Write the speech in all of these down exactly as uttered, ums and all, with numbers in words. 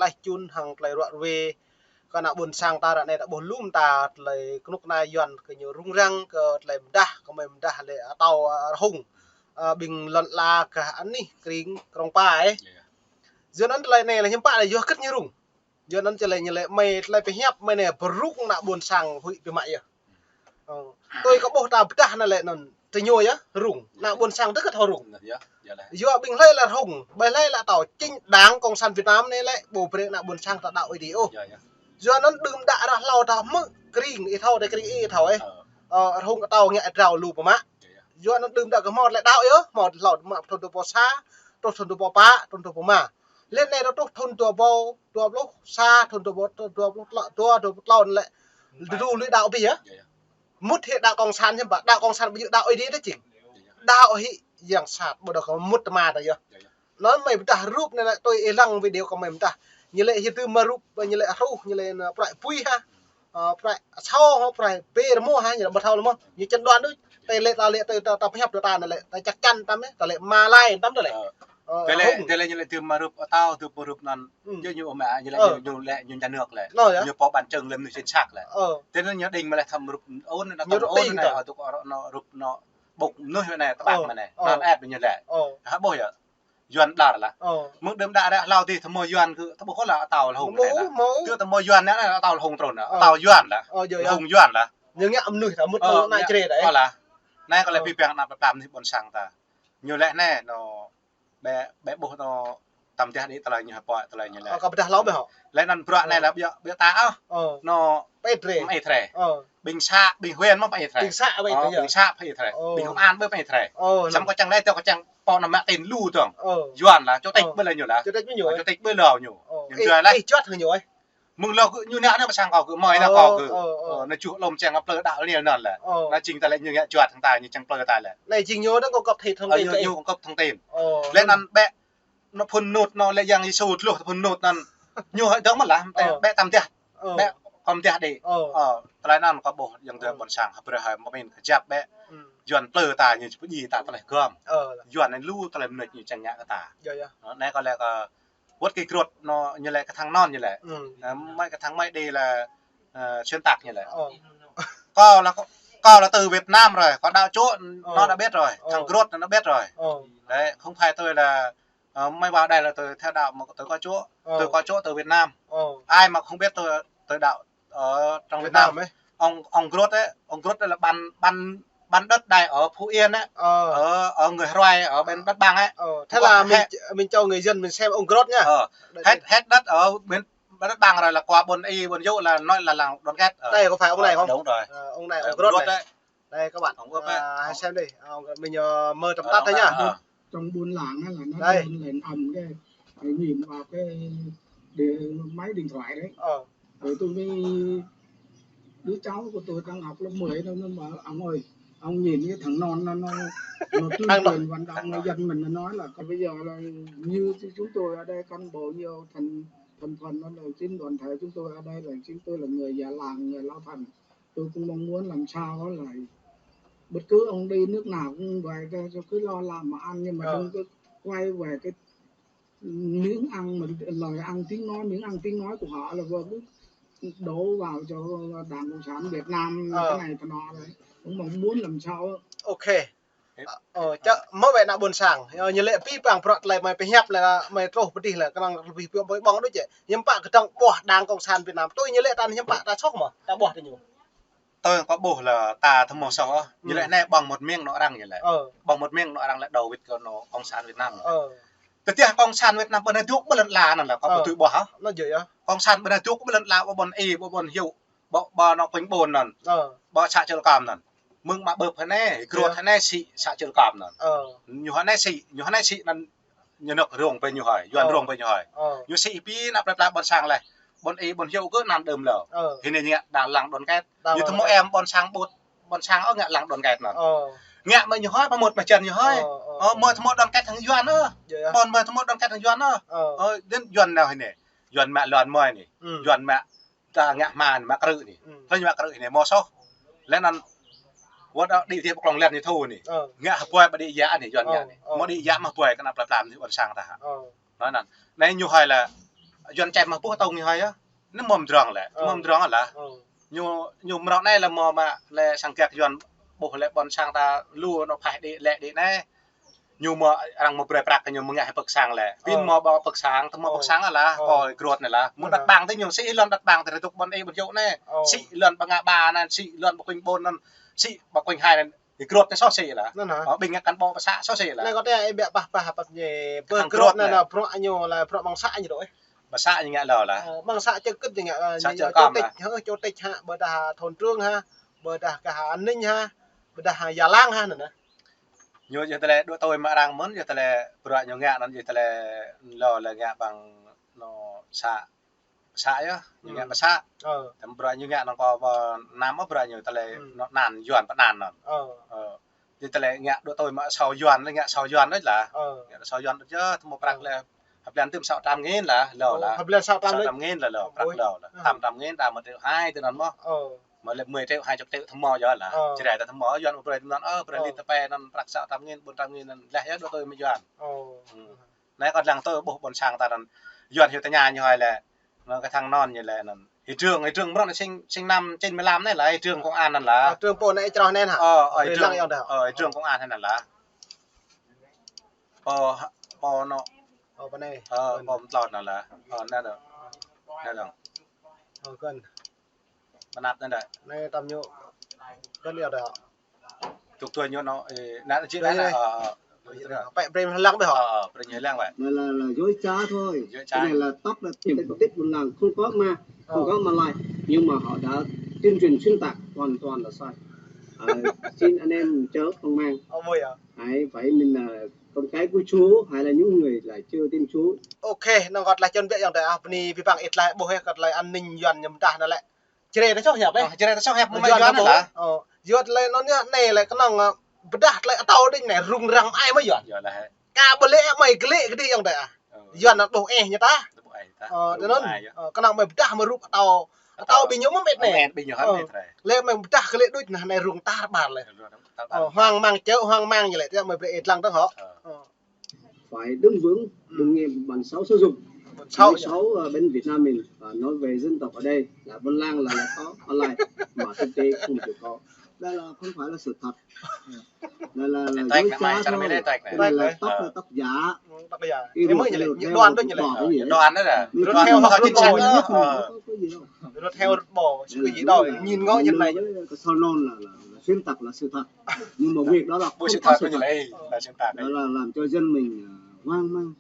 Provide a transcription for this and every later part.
tlaih čun hăng tơlơi ruă rơwe kơ ană ƀôn sang ta ră anai ta ƀuh lŏm ta tơlơi kơnuk kơna Yuan kơ ñu rŭng răng kơ tơlơi mơdah, kơ mơi mơdah lĕ atâo, ơ, rơhung. Ơ, ƀing lŏn ala gah anih kring Krông Pa ơ. Yua anŭn tơlơi anai lĕ hiư̆m pă lĕ yua hơget ñu rŭng. Yua anŭn či lĕ ñu lĕ mơi tơlơi pơhiăp mơi anai pơrŭng ană ƀôn sang huĭ biă mă yơh. Ơ, tui kơ ƀuh ta pơdah anai lĕ anŭn tơ ñu yơh rŭng. Ană ƀôn sang tơ hơget hŏ rŭng. Yua ƀing hlơi lĕ rŭng, ƀơi hlơi lĕ atâo chính đảng Cộng sản Việt Nam anai lĕ ƀu brơi ană ƀôn sang ta đaŏ Ơi Adai ôh. Yua anŭn đưm đă ră hlâo ta hmư̆ kring ih thâo, tơ kring ih thâo ơ. Ơ, rŭng atâo ngă drao lu biă mă. Yua anŭn đưm đă kơ hmâo tơlơi đaŏ yơh, hmâo hlâo mă thun dua rơbâo sa, truh thun dua rơbâo pă, thun dua rơbâo rơma. Lĕ anai truh thun dua rơbâo dua pluh sa, thun dua rơbâo, dua pluh tlâo, dua, dua pluh tlâo anŭn lĕ. Dơdu lui đaŏ ƀiă. Mŭt hĭ đaŏ cộng sản hiư̆m pă, đaŏ cộng sản ƀu djơ̆ đaŏ Ơi Adai tơ jing. Đaŏ hĭ yang sat ƀu đaŏ kơ mŭt tơma ta yơh. Anŭn mơi pơdah rup anai lĕ tui ih lăng video kơ mơi pơdah. Ñu lĕ hĭ tơ mă rup, ñu lĕ hruh, ñu lĕ anŭn prăk bui ha. Ơ, prăk asâo ha, prăk bê rơmô ha, ñu lĕ ƀu thâo lĕ mơ̆n. Ñu chân đoan đôč. Tơlơi ta lĕ, tơlơi ta, ta pơhiăp ta anai lĕ, ta chắc chắn tăm ơ, ta lĕ mă lai tăm tơlơi. Ơ. Ơ, tơlơi, hŭng. Tơlơi ñu lĕ tơlơi mă rup atâo, tơlơi pơrup anŭn. Ư. Ñu, ñu mă, ñu lĕ, ơ, ñu, ñu lĕ, ñu nhà nước lĕ. Anŭn yơh. Ñu pô ban trưng lĕ mơnuih chính xác lĕ. Ơ. Tơlơi ñu đing mă lĕ thăm rup ôn, anŭn ñu tăm rup ôn ting anai, tơ. Ơ, tŭ kơ anŭn rup anŭn ƀŭk mơnuih anai, tơƀak mơnuih anai. Ơ. Anŭn ĕp ñu lĕ. Ơ. Hă ƀuh yơh. Yuan đar lah. Ơ. Mơ̆ng đưm đă ră hlâo tih tơmơi Yuan kơ, ta ƀuh kơ lah atâo lĕ hŭng mơ̆, anai lah. Mơ̆. Tơ tơmơi Yuan anai lah atâo lĕ hŭng trŭn lah. Ơ. Atâo Yuan lah. Ơ, yơh, yơh. Hŭng Yuan lah. Ñu ngă mơnuih ta mŭt, ơ, tơ anai ngă, čơrê đai. Ơ lah. Anai kơ lĕ, ơ, pih piăng ană plơi pla mơnuih ƀôn sang ta. Ñu lĕ anai, anŭn, ƀĕ, ƀĕ ƀuh anŭn tăm tah đĭ tơlơi ñu hơpă, tơlơi ñu lĕ. Ơ, kơ pơdah hlâo ƀĕ hŏ. Lĕ anŭn bruă anai, ơ, lĕ ƀiă, ƀiă ta ôh. Ơ. Anŭn pơit rê. Pơit rê. Ơ. Ƀing să, ƀing huyện mơ̆ pơit rê. Ƀing să pơit rê. Ơ, yơh. Ƀing să pơit rê. Ơ. Ƀing công an ƀĕ pơit rê. Ơ, samơ̆ lĕ. Kơ čang lĕ, tơ kơ čang pô anŭn mă tin lu tơ̆ng. Ơ. Yuan lah, chủ tịch, ơ, ƀĕ lĕ ñu lah. Chủ tịch ƀĕ ñu. Ơ, chủ tịch ƀĕ lĕ ñu. Ơ. Ñu ih, juăt hă ñu ơi. Mơ̆ng lŏ kơ ñu anai, anai pơ sang kâo kơ, mơi anai kâo kơ. Ơ, ơ, ơ. Ơ, anai čuh lŏm čang plơi đaŏ anai anŭn lĕ. Ơ. Anai jing ta lĕ ñu ngă juăt hăng ta, ñu čang plơi ta lĕ. Anai jing ñu anŭn kâo kăp thâo thông tin. Ơ, ñu, ñu kăp thông tin. Ơ. Lĕ anŭn ƀĕ, anŭn phŭn nut anŭn lĕ Yang Yêsu tơluh phŭn nut anŭn. Ñu hơi dơ̆ng mơ̆ lah, ơ, ƀĕ tăm tah. Ơ. Ƀĕ kăm tah đĭ. Ơ. Ơ, tơlơi anŭn kâo ƀuh, yang tơ, ơ, ƀôn sang, hơbrơi hơi mơ̆ min kơjăp ƀĕ. Ư. Yuan plơi ta ñu či pơdjai ta tơlơi gơm. Ơ. Yuan anai lu tơlơi mơnuih ñu čang ngă kơ ta. Yơh, yơh. Ơ, anai kâo lĕ kơ wơ̆t kơ grot anŭn ñu lĕ kơ thang anŭn ñu lĕ. Ư. Ơ, mơi kơ thang mơi đĭ lĕ, ơ, xuyên tạc ñu lĕ. Ơ. Kâo lĕ, kâo lĕ tơ Việt Nam rồi, kâo đaŏ čô, ơ, anŭn đã biết rồi, ơ, thang grot anŭn đã biết rồi. Ơ. Đấy, không phải tôi là, ờ, mơi vào đây là tôi theo đạo mà tôi có Chúa, ơ, tôi có Chúa từ Việt Nam. Ơ. Ai mà không biết tôi, tôi đạo ở trong Việt Nam. Việt Nam ấy. Ông, ông Grot ấy, ông Grot đây là bán, bán, bán đất đai ở Phú Yên ấy. Ờ. Ở, ở người Hroi ở bên Đất Bang ấy. Ờ, thế là mình, mình cho người dân mình xem ông Grot nhá. Ờ. Đây, hết, đây, hết đất ở bên Đất Bang rồi là qua Buôn Y, Buôn Dụ là nói là làng Đoàn Kết. Ờ. Đây có phải ông này không? Đúng rồi. Ờ, ông này, ông Grot này. Đấy, các bạn, ông Grot đấy. À, hãy xem đi. Ờ, mình, ờ, mơ tóm tắt thôi nhá. Ờ. Trong buôn làng á là nó, đây, buôn làng ầm cái, nhìn vào cái điện, máy điện thoại đấy. Ờ. Rồi tôi mới, đứa cháu của tôi đang học lớp mười đó, nó bảo: "Ông ơi, ông nhìn cái thằng non nó, nó, nó tuyên truyền vận động người dân mình, nó nói là còn bây giờ là như chúng tôi ở đây cán bộ nhiều thành, thành phần đó là chính đoàn thể chúng tôi ở đây là chính tôi là người già làng, người lao thành. Tôi cũng mong muốn làm sao đó là bất cứ ông đi nước nào cũng vậy, cho, cho cứ lo làm mà ăn, nhưng mà, ờ, đừng có quay về cái miếng ăn mà lời ăn tiếng nói, miếng ăn tiếng nói của họ là vừa cứ đổ vào cho Đảng Cộng sản Việt Nam, ờ, cái này cái nọ đấy. Cũng mong muốn làm sao á." Ok. Ơ, ơ, čă, mơ̆ wơ̆t ană ƀôn sang. Ơ, ñu lĕ pih păng bruă tơlơi mơi pơhiăp lĕ, mơi truh pơdih lĕ, kơnơ̆ng pih păng ƀơ̆ng đôč čĕ. Hiư̆m pă kơdơ̆ng ƀuh Đảng Cộng sản Việt Nam. Tui ñu lĕ ta hiư̆m pă ta soh mơ̆, ta ƀuh tơ ñu. Tui kâo ƀuh lĕ ta tơmơ̆ soh. Ñu lĕ, ư, anai ƀơ̆ng một miếng anŏ arăng ñu lĕ. Ơ. Ƀơ̆ng một miếng anŏ arăng lĕ đầu wơ̆t kơ anŏ Cộng sản Việt Nam. Ơ. Tơdah Cộng sản Việt Nam ƀơi anai dŏ ƀơi lŏn ala anŭn lĕ, kâo, ơ, ƀu dưi ƀuh hă? Anŭn yơh, yơh. Cộng sản ƀơi anai dŏ ƀơi lŏn ala, ƀơi Buôn Y, ƀơi Buôn Dụ, ƀơi, ƀơi anŏ Pinh Bôn anŭn. Ơ. Ƀơi xã Chư Lăm anŭn. Mơ̆ng mă bưp hơnai, grot, yơh, hơnai sĭ xã Chư Lăm anŭn. Ơ. Ñu hơnai sĭ, ñu hơnai sĭ anŭn ñu nơ̆k rông pơ ñu hơi, Yuan, ơ, rông pơ ñu hơi. Ơ. Ñu sĭ pih ană plơi pla ƀôn sang lĕ. Buôn Y, Buôn Dụ kơ anŭn đưm lĕ. Ơ. Hơnai ngă đa làng Đoàn Kết. Đa làng Đoàn Kết. Ñu tơmơ̆ em ƀôn sang ƀut, ƀôn sang ơ ngă làng Đoàn Kết anŭn. Ơ. Ngă mơ̆ ñu hơi, pơmŭt mơ̆ čan ñu hơi. Ơ, ơ. Ơ, mơ̆ tơmơ̆ Đoàn Kết hăng Yuan ơ. Yơh, yơh. Ƀôn mơ̆ tơmơ̆ Đoàn Kết hăng Yuan ơ. Ơ. Ơ, đến Yuan nao hơnai. Yuan mă lŏn mơi anai. Ư. Yuan mă ta ngă hma anai, mă krư̆ anai. Ư. Tơlơi mă krư̆ anai mơ̆ soh. Lĕ anŭn wơ̆t đĭ dih pơklŏng lĕ anai thu anai. Ơ. Ngă hơbơi ƀơi đĭ yă anai, Yuan, ơ, ngă anai. Ơ. Mơ̆ đĭ yă mă hơbơi kơ ană plơi pla mơnuih ƀôn sang ta hă. Ơ. Anŭn, anŭn. Anai ñu hơi lĕ Yuan čem mă ƀuh tông ñu hơi yơh. Ñu mơ̆ mdrŏng lĕ, mơ̆ mdrŏng lah. Ñu, ñu mrŏ anai lĕ mơ̆ mă lĕ sang kiăk Yuan ƀuh lĕ ƀôn sang ta lu anŏ phaih đĭ lĕ đĭ anai. Ñu mơ̆ arăng mơ̆ brơi prăk kơ ñu mơ̆ ngă hĭ pơk sang lĕ. Pin mơ̆ ƀă pơk sang, tơ mơ̆ pơk sang lah, kơ grot anai lah. Mơ̆ đặt bảng tơ ñu, sĭ lŏn đặt bảng tơ rơdŭk ƀôn ih ƀôn yŭ anai. Sĭ lŏn ƀă ngă ba anŭn, sĭ lŏn ƀă kuing ƀôn anŭn, sĭ ƀă kuing hai anŭn. Ih grot anai soh sĭ lah. Anŭn hă? Ơ, ƀing ngă cán bộ ƀă să soh sĭ lah. Anai kâo tơ ih ƀiă pah pah hăp ñu. Pơ grot anai, anŭn bruă ñu lah bruă ƀôn sang ñu đôč. Ƀă să ñu ngă lơ lah. Ƀôn sang čơkĭt ñu ngă, chủ tịch hă, chủ tịch hă, ƀôdah thôn trưởng hă, ƀôdah kơ hă an ninh hă, ƀôdah hă gia làng hă anŭn. Ñu yua tơlơi đuaĭ tui mă arăng mơ̆n, yua tơlơi bruă ñu ngă anŭn, yua tơlơi lơ lĕ ngă ƀăng anŏ să. Pơ să yơh, ñu ngă pơ să. Tơm bruă ñu ngă anŭn kơ pơ năm mơ̆ bruă ñu tơlơi anŏ anăn Yuan pơ anăn anŭn. Ơ. Yua tơlơi ngă đuaĭ tui mă asâo Yuan, ngă asâo Yuan đôč lah. Ngă asâo Yuan đôč yơh, tơm mơ̆ prăk lĕ. Hăp blan tơm sáu trăm nghìn lah, lơ lah. Hăp blan sáu trăm nghìn lah, lơ, prăk lơ lah. Tám trăm nghìn, đa một triệu hai tơ anŭn mơ̆. Mơ̆ lĕ mười triệu, hai chục triệu tơm mơ̆ yơh lah. Jrai ta tơm mơ̆ Yuan ƀu brơi tơm anŭn, ơ, brơi lĕ tơ pĕ anŭn prăk sáu trăm nghìn, bốn trăm nghìn anŭn leh yơh đuaĭ tui mă Yuan. Anai kâo lăng tui ƀuh ƀôn sang ta anŭn Yuan hyu tơña ñu hơi lĕ. Anŭn kơ thăng anŭn ñu lĕ anŭn. Hyu Trương, Hyu Trương mrŏ anai sinh, sinh năm chín mươi lăm anai lah, Hyu Trương công an anŭn lah. Ơ, Trương pô anai čroh anai hă? Ơ, Hyu Trương công an anŭn lah. Pô, pô anŏ. Pô pơ anai. Ơ, pô mơtlot anŭn lah. Ơ, anai dong. Anai dong. Ơ, kơn. Pơnăp anai dong. Anai tơm ñu. Kơn yơh dong. Tuk tui ñu anŏ, ơ, anai či anai, ơ, pĕ brơi lăng ƀĕ hŏ. Ơ, brơi lăng ƀĕ. Là, là, là dối trá thôi. Dối trá. Cái này là tóc là tên của Tết Buôn Làng không có ma, không có Malay. Nhưng mà họ đã tuyên truyền xuyên tạc hoàn toàn là sai. Ờ, xin anh em chớ hoang mang. Hãy phải mình là con cái của Chúa hay là những người là chưa tin Chúa. Ok, anŭn kâo tơlơi čun biă yŏng tơ ah, bơni ƀing ih tơlơi ƀuh yơh, kơ tơlơi an ninh Yuan ñu mơdah anŭn lĕ. Jrai ta soh hiăp. Ơ, Jrai ta soh hiăp mơ̆ng Yuan anŭn lah. Ơ, Yuan tơlơi anŭn ñu anai lĕ kơnơ̆ng, ơ, pơdah tơlơi atâo đôč anai rŭng răng ai mơ̆ Yuan. Yơh lah. Ka ƀu lĕ mơi glĕ kơđi yŏng tơ ah. Yuan anŭn ƀuh ih ñu ta. Ơ, tơ anŭn, ơ, kơnơ̆ng mơi pơdah mơi rup atâo, atâo ƀing ñu mơ̆ mĕt anai. Mĕt ƀing ñu hă mĕt rai. Lĕ mơi pơdah glĕ đôč anai rŭng tar ƀar lĕ. Ơ, hoang mang chớ hoang mang ñu lĕ, tơ mơi brơi ih lăng tơ̆ng hŏ. Ơ. Phải đứng vững, đừng nghe bọn xấu xúi giục. Xấu. Nói xấu, ờ, bên Việt Nam mình, và nói về dân tộc ở đây là Buôn Làng là, là có, Malay, mà thực tế không chịu có. Đây là không phải là sự thật. Đây là, là dối trá thôi. Cái này là tóc, là tóc giả. Tóc giả. Cái ruột, ruột heo, ruột bò, ruột bò, có gì đâu. Ruột heo, ruột bò, chứ có gì đâu. Nhìn ngó nhìn này. Cái sau non là, là, là xuyên tạc là sự thật. Nhưng mà việc đó là không có sự thật. Đó là làm cho dân mình, à, hoang mang.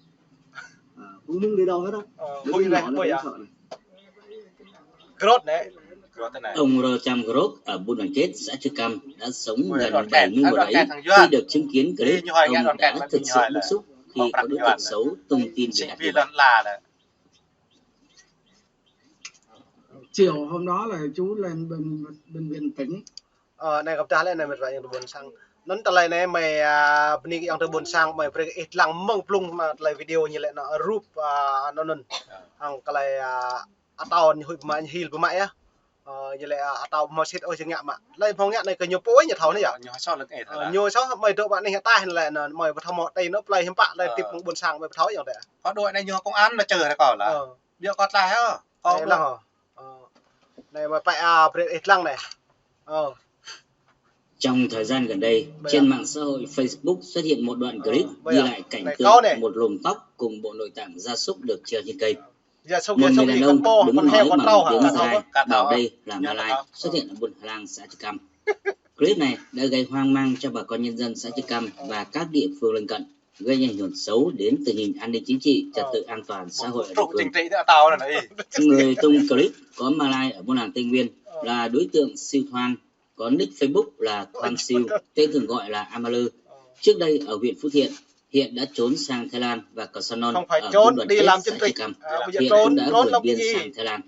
À, không muốn đi đâu hết á. Ờ, đứa nhỏ nó cũng sợ này. Ông Rocham Grok ở Buôn Đoàn Kết, xã Chư Căm đã sống gần bảy mươi mùa rẫy. Khi được chứng kiến clip ông đã thực sự bức xúc khi có đối tượng xấu tung tin bịa đặt như vậy. Chiều hôm đó là chú lên bệnh, bệnh viện tỉnh. Ơ, anai kâo pơdah lĕ anai mĕt wa yŏng tơ ƀôn sang. Anŭn tơlơi anai mơi, a, bơni kơ yŏng tơ ƀôn sang, mơi brơi kơ ih lăng mơ̆ng blung mă tơlơi video ñu lĕ anŏ rup, a, anŭn anŭn. Hăng tơlơi, a, atâo ñu huĭ pơmă, ñu hil pơmă yơh. Ơ, ñu lĕ, a, atâo mơ̆ sĭt ôh či ngă mă. Tơlơi mơ̆ng ngă anai kơ ñu pô ñu thâo anai yơh. Ñu soh lĕ ih thâo. Ơ, ñu soh mơi dŏ mă anai hơtai lĕ anŭn mơi pơthâo mơ̆ tơlơi anŭn plơi hiư̆m pă tơlơi tip mơ̆ng ƀôn sang mơi pơthâo yŏng tơ. Pă đuaĭ anai ñu công an anŭn čơ ră kâo lah. Ơ. Ƀiă kâo tlaih ơ. Ơ. Anai mơi pĕ, a, brơi ih lăng anai. Ơ. Trong thời gian gần đây, trên mạng xã hội Facebook xuất hiện một đoạn clip ghi lại cảnh tượng một lùm tóc cùng bộ nội tạng gia súc được treo trên cây. Một người đàn ông đứng nói bằng tiếng Gia Lai, bảo đây là Malay, xuất hiện ở Buôn Hlang, xã Chư Căm. Clip này đã gây hoang mang cho bà con nhân dân xã Chư Căm và các địa phương lân cận, gây ảnh hưởng xấu đến tình hình an ninh chính trị, trật tự an toàn xã hội ở địa phương. Người tung clip có Malay ở Buôn Làng Tây Nguyên là đối tượng Siu Thoan, có nick Facebook là Thoan Siu, tên thường gọi là Amalư. Trước đây ở huyện Phú Thiện, hiện đã trốn sang Thái Lan và Cờ Sa Non ở Buôn Đoàn Kết, xã Chư Căm. Hiện cũng đã vượt biên sang Thái Lan.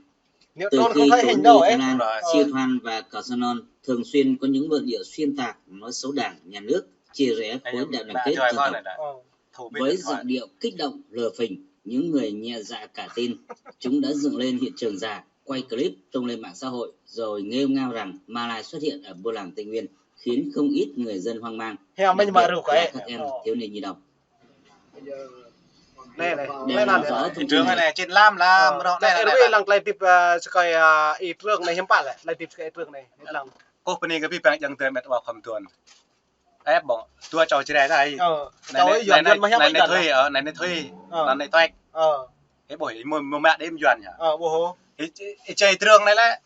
Từ khi trốn đi Thái Lan, Siu Thoan và Cờ Sa Non thường xuyên có những luận điệu xuyên tạc, nói xấu Đảng, nhà nước, chia rẽ khối đại đoàn kết dân tộc. Với giọng điệu kích động, lừa phỉnh, những người nhẹ dạ cả tin, chúng đã dựng lên hiện trường giả, quay clip tung lên mạng xã hội rồi nghêu ngao rằng Malay xuất hiện ở Buôn Làng Tây Nguyên, khiến không ít người dân hoang mang, đặc biệt là các em thiếu niên nhi đồng. Anai, anai. Để làm rõ thông tin này. Trường này trên lam là mrô anai, anai. Lăng tơlơi hơdip, ơ, sơkai, ơ, Y Trương anai hiư̆m pă lĕ, tơlơi hơdip sơkai Y Trương anai, lăng. Kâo bơni kơ abih bang ayŏng adơi met wa khua mơduôn. Ơ, ƀơ̆ng, dua čô Jrai ta ai. Ơ, anai, čô anai, Yuan, anai, Yuan mă hiam anai, anai Yuan Thoi, lah. Ơ, anai, anai Thoi. Ơ. Anai, anai Tuek. Ơ. Ơ, ƀuh, ih mơ̆, mơ̆ mă đĭ Yuan hă? Ơ, ƀuh hă. Ih, ih, ih čai Trương anai lĕ.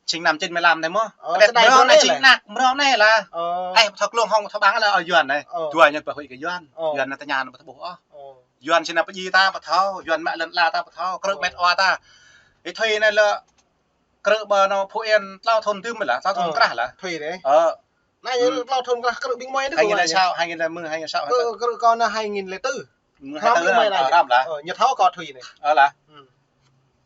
Sinh năm chín mươi lăm anai mơ̆. Ơ, tơlơi sơdai mrô anai, mrô anai lĕ. Sinh năm mrô anai lah. Ơ. Ơ, thâo klông hông, thâo ƀăng lah, ơ, Yuan anai. Ơ. Dua ñu ƀu huĭ kơ Yuan. Ơ. Yuan anai tơña anai ƀu thâo ƀuh ôh. Ơ. Yuan či nao pơdjai ta ƀu thâo, Yuan mă lŏn ala ta ƀu thâo, krư̆ met wa ta. Ih Thoi anai lĕ krư̆ ƀơi anŏ Phú Yên tlâo thŭn tơm lah, tlâo thŭn krah lah. Thoi anai. Ơ. Anai ñu tlâo thŭn krah krư̆ ƀing mơi anai. Hai nghìn lẻ sáu, hai nghìn lẻ mười, hai nghìn lẻ sáu. Krư̆, krư̆ kâo anai hai nghìn lẻ tư. Hrăm ƀing mơi anai. Hrăm lah. Ơ, ñu thâo kâo Thoi anai. Ơ lah.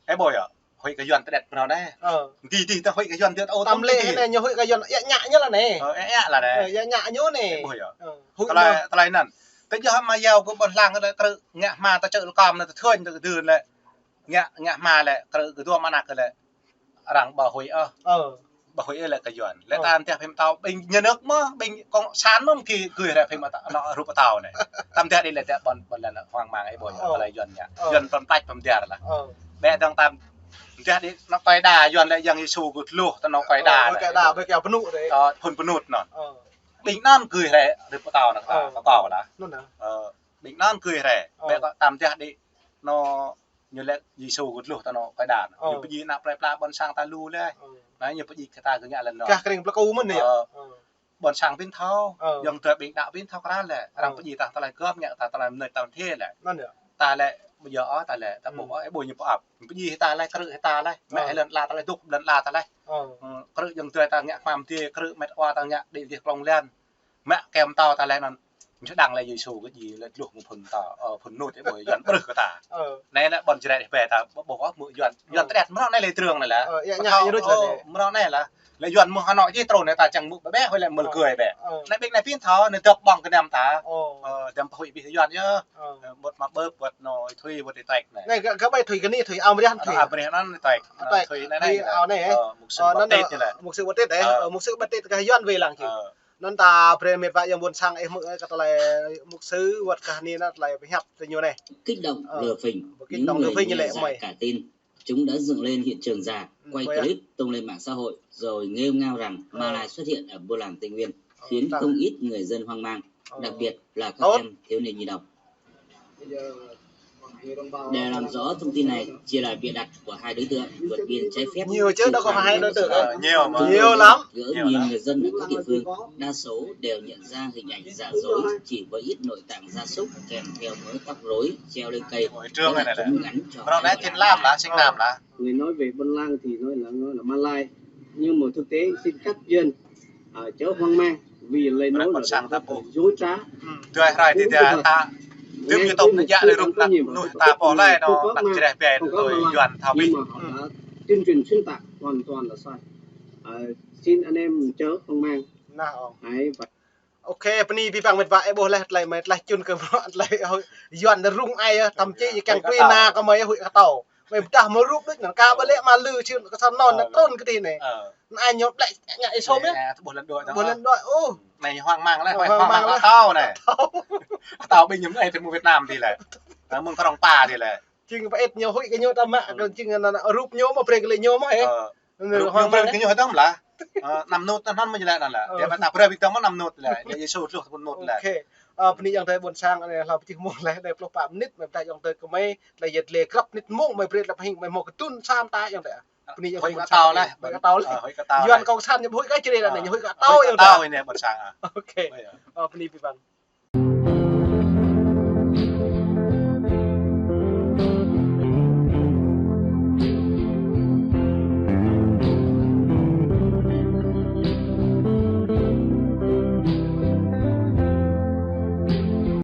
Ơ, ƀuh yơh. Huĭ kơ Yuan tơdĕt mrô anai. Ơ. Dih, dih, ta huĭ kơ Yuan tơdĕt ôh. Tăm lĕ anai ñu huĭ kơ Yuan, ia ñă ñu lah anai. Ơ, ia ñă lah anai. Ơ, ia ñă ñu anai. Ƀuh yơh. Ơ, huĭ tơlơi, tơlơi anŭn. Tơdah mă yua kơ ƀôn lan kơ krư̆ ngă hma ta čơ̆ lŏn kơm anai ta thâo ñu ta kơdư lĕ. Ngă, ngă hma lĕ, krư̆ kơ dua mă anăk lĕ. Arăng ƀu huĭ ôh. Ơ. Ƀu huĭ lĕ kơ Yuan. Lĕ ta tơdah phim tao ƀing nhà nước mơ̆, ƀing cộng sản mơ̆ kơ gơ̆ rĕ phim ta, anŏ rup tao anai. Tăm tơdah đĭ lĕ tơdah ƀôn, ƀôn lan hoang mang ih ƀuh yơh, tơlơi Yuan ngă. Ơ. Yuan pơm tač pơm dar lah. Ơ. Ƀĕ dơ̆ng tăm tơdah đĭ anŏ Koida Yuan lĕ Yang Yêsu gơ̆ tluh, tơ anŏ Koida. Ơ, anŏ Koida, ƀĕ kơ pơnŭ đĕ. Ơ, phŭn pơnŭt anŭn. Ơ. Ƀing anŭn gơ̆ rĕ rup tao anŭn, ơ, kơ kâo lah. Anŭn anŭn. Ơ, ƀing anŭn gơ̆ rĕ. Ơ. Ƀĕ kơ tăm tơdah đĭ anŏ ñu lĕ Yêsu gơ̆ tluh tơ anŏ Koida. Ơ. Ñu pơdjai anăp plơi pla ƀôn sang ta lu lĕ. Ơ. Anai ñu pơdjai kơ ta gơ̆ ngă lŏn anŭn. Kah kơring plơi kâo mơ̆n anai. Ơ. Ƀôn sang ƀing thâo, ơ, ayŏng adơi ƀing đaŏ ƀing thâo krăn lĕ, arăng, ơ, pơdjai ta tơlơi gơ̆p ngă ta tơlơi mơneč ta thê lĕ. Anŭn yơh. Ta lĕ, ƀu djơ̆ ôh ta lĕ, ta, ơ, ƀuh ôh, ih ƀuh ñu pơăp. Pơdjai ta lĕ, krư̆ ta lĕ, mă, ơ, lŏn ala ta lĕ, dŏ lŏn ala ta lĕ. Ơ. Ơ, krư̆ ayŏng adơi ta ngă hmam dê, krư̆ met wa ta ngă đĭ dih klông lan. Mă kơ pơtao ta lĕ anŭn. Ñu đang lĕ Yêsu gơ̆ djai lĕ tluh mơ̆ng phŭn ta, ơ, phŭn nŭt ih ƀuh Yuan brưh kơ ta. Ơ. Anai lĕ ƀôn Jrai đih ƀĕ ta, ƀuh, ƀuh ôh mơ̆ Yuan, Yuan, ơ, tơdĕt mrô anai lĕ Trương anai lah. Ơ, ia ñă ñu rŭt lah. Ơ, mrô anai lah. Lĕ Yuan mơ̆ Hà Nội či truh anai ta čang mŭk ƀĕ ƀĕ, hơi lĕ mơ̆l, ơ, gơ̆ ƀĕ. Ơ. Anai ƀing anai pin thâo, anai dŏ ƀơ̆ng kơ anăm ta. Ơ. Ơ, dăm pơhuĭ ƀing Yuan yơh. Ơ. Ơ, ƀuh mă ƀơ̆p, ƀuh anŏ Thoi, ƀuh Tuek anai. Anai gơ̆, gơ̆ ƀai Thoi kơ anai, Thoi Amrian, Thoi. Amrian anŭn Tuek. Ơ, Tuek. Thoi anai, anai, anai. Ơ, mục sư, ơ, anŭn Baptist anai lah. Mục sư Baptist, ơ. Ơ, mục sư Baptist kơ Yuan wai lăng či. Ơ. Anŭn ta brơi met wa ayŏng ƀôn sang ih hmư̆ kơ tơlơi mục sư wơ̆t kơ anai anŭn tơlơi pơhiăp tơ ñu anai. Kích động, ơ, lừa phỉnh. Kích động, lừa phỉnh. Những người nhẹ dạ cả tin, chúng đã dựng lên hiện trường giả, quay clip tung lên mạng xã hội rồi nghêu ngao rằng Malai xuất hiện ở Buôn Làng Tây Nguyên, ơ, khiến không ít người dân hoang mang, ơ, đặc biệt là các em thiếu niên nhi đồng. Để làm rõ thông tin này, chia là bịa đặt của hai đối tượng vượt biên trái phép. Nhiều chứ, đâu có phải hai đối tượng đâu. Ờ, nhiều mà. Nhiều lắm. Gỡ nhiều lắm. Nhiều người dân ở các địa phương, đa số đều nhận ra hình ảnh giả dối chỉ với ít nội tạng gia súc kèm theo mớ tóc rối treo lên cây. Buổi trưa này là chúng gắn cho hai người đàn bà. Năm là, sinh năm là. Người nói về Buôn Làng thì nói là, nói là Malai. Nhưng mà thực tế xin các dân, à, chớ hoang mang. Vì lời nói là ta ƀuh dối trá. Tơlơi hrơi tơdah ta tŭm YouTube anai djă̱ lĕ rup anăk mơnuih ta pô lĕ anŏ, anăk Jrai ƀĕ tui Yuan thâo ƀĭ. Nhưng mà họ đã tuyên truyền xuyên tạc hoàn toàn là sai. Ờ, xin anh em chớ hoang mang. Hãy và... Ôkê, bơni abih bang met wa ih ƀuh lĕ, tơlơi mơi tơlơi čun kơ mơ̆ tơlơi Yuan rŭng ai, thậm chí kiăng kơ mơi huĭ kơ tâo. Mơi pơdah mơ̆ rup đôč anŭn, ka ƀu lĕ mă lư čư̆ kơ sa anŭn, anŭn trŭn kơ tih anai. Anai ñu ƀlĕ ngă ih sôm yơh. Ƀuh lŏn đuaĭ. Ƀuh lŏn đuaĭ. Ôh. Anai ñu hoang mang lĕ, hoang mang lĕ. Tâo anai. Tâo ƀing ñu anai tơ mơ̆ng Việt Nam dih lĕ. Mơ̆ng Krông Pa dih lĕ. Jing pơĭt ñu huĭ kơ ñu ta mă, kơ jing anŭn rup ñu mơ̆ brơi kơ lĕ ñu mơ̆ hĕ. Rup ñu brơi kơ ñu hơdôm lah. Năm nut anŭn mơ̆ ñu lĕ anŭn lah. Dia mă ta brơi ƀing ta mơ̆ năm nut lĕ. Dia Yêsu tluh tơpŭn nut lĕ. Ôkê. Ơ, bơni ayŏng adơi ƀôn sang, anai hlâo pơjing mông lĕ, anai pluh pă mơnit, mơi pơdah ayŏng adơi kơ mơi, tơlơi yet lĕ krăp mơnit mông, mơi brơi lăp hing, mơi hmâo kơ tŭn sam ta ayŏng adơi. Bơni ayŏng adơi ƀôn sang. Huĭ kơ tâo lĕ. Huĭ kơ tâo. Yuan cộng sản ñu huĭ kơ Jrai anai, ñu huĭ kơ tâo ayŏng adơi. Huĭ kơ tâo anai ƀôn sang. Ôkê. Ơ, bơni abih bang.